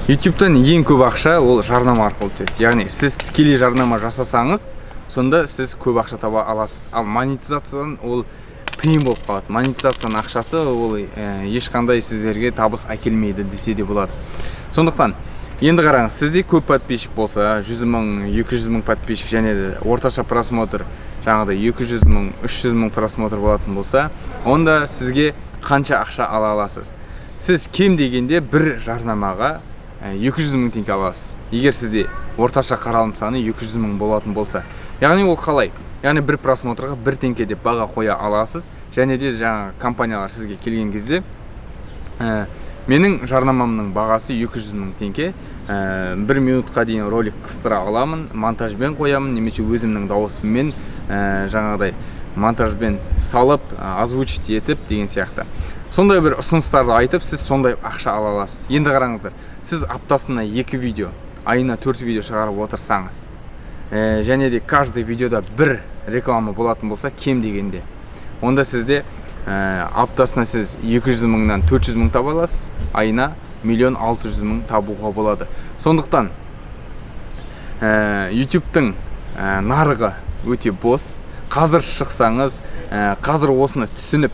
Ютубтан ең көп ақша ол жарнама арқылы түседі. Яғни сіз тікелей жарнама жасасаңыз, сонда сіз көп ақша таба аласыз. Ал монетизациядан ол тиын болып қалады. Монетизацияның ақшасы ол ешқандай сіздерге табыс әкелмейді десе де болады. Сондықтан енді қараңыз, сізде көп подписчик болса, 100 мың, 200 мың подписчик және де орташа просмотр жаңағыдай 200 мың, 300 мың просмотр болатын болса, онда сізге қанша ақша ала аласыз? Сіз кем дегенде бір жарнамаға 200 мың теңге аласыз, егер сізде орташа қаралым саны 200 мың болатын болса. Яғни ол қалай? Яғни бір просмотрға 1 теңге деп баға қоя аласыз. Және де жаңағы компаниялар сізге келген кезде, менің жарнамамның бағасы 200 мың теңге, 1 минутқа дейін ролик қыстыра аламын, монтажбен қоямын немесе өзімнің дауысыммен жаңағыдай монтажбен салып, озвучить етіп деген сияқты, сондай бір ұсыныстарды айтып, сіз сондай ақша ала аласыз. Енді қараңыздар, сіз аптасына екі видео, айына төрт видео шығарып отырсаңыз, және де каждый видеода бір реклама болатын болса кем дегенде, онда сізде аптасына сіз 200 мыңнан 400 мың таба аласыз, айына 1 600 000 табуға болады. Сондықтан ютубтың нарығы өте бос. Қазір шықсаңыз, қазір осыны түсініп,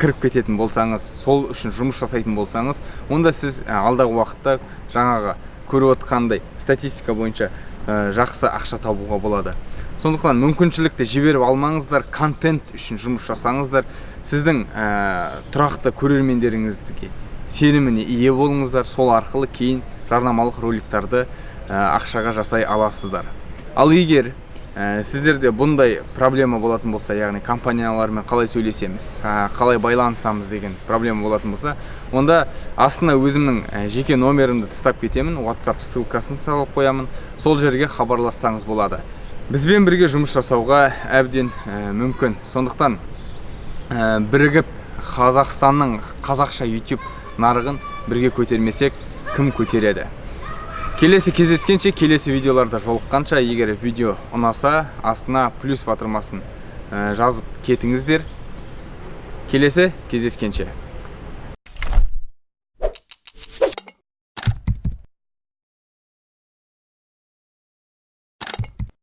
кіріп кететін болсаңыз, сол үшін жұмыс жасайтын болсаңыз, онда сіз алдағы уақытта жаңағы көріп отқандай статистика бойынша жақсы ақша табуға болады. Сондықтан мүмкіншілікті жіберіп алмаңыздар, контент үшін жұмыс жасаңыздар, сіздің тұрақты көрермендеріңізге сеніміне ие болыңыздар. Сол арқылы кейін жарнамалық роликтарды ақшаға жасай аласыздар. Ал егер сіздерде бұндай проблема болатын болса, яғни компаниялармен қалай сөйлесеміз, қалай байланысамыз деген проблема болатын болса, онда астына өзімнің жеке номерімді тастап кетемін, WhatsApp ссылкасын салып қоямын, сол жерге хабарлассаңыз болады. Бізбен бірге жұмыс жасауға әбден мүмкін. Сондықтан бірігіп Қазақстанның қазақша YouTube нарығын бірге көтермесек, кім көтереді? Келесі кездескенше, келесі видеоларда жолыққанша! Егер видео ұнаса, астына плюс батырмасын жазып кетіңіздер. Келесі кездескенше!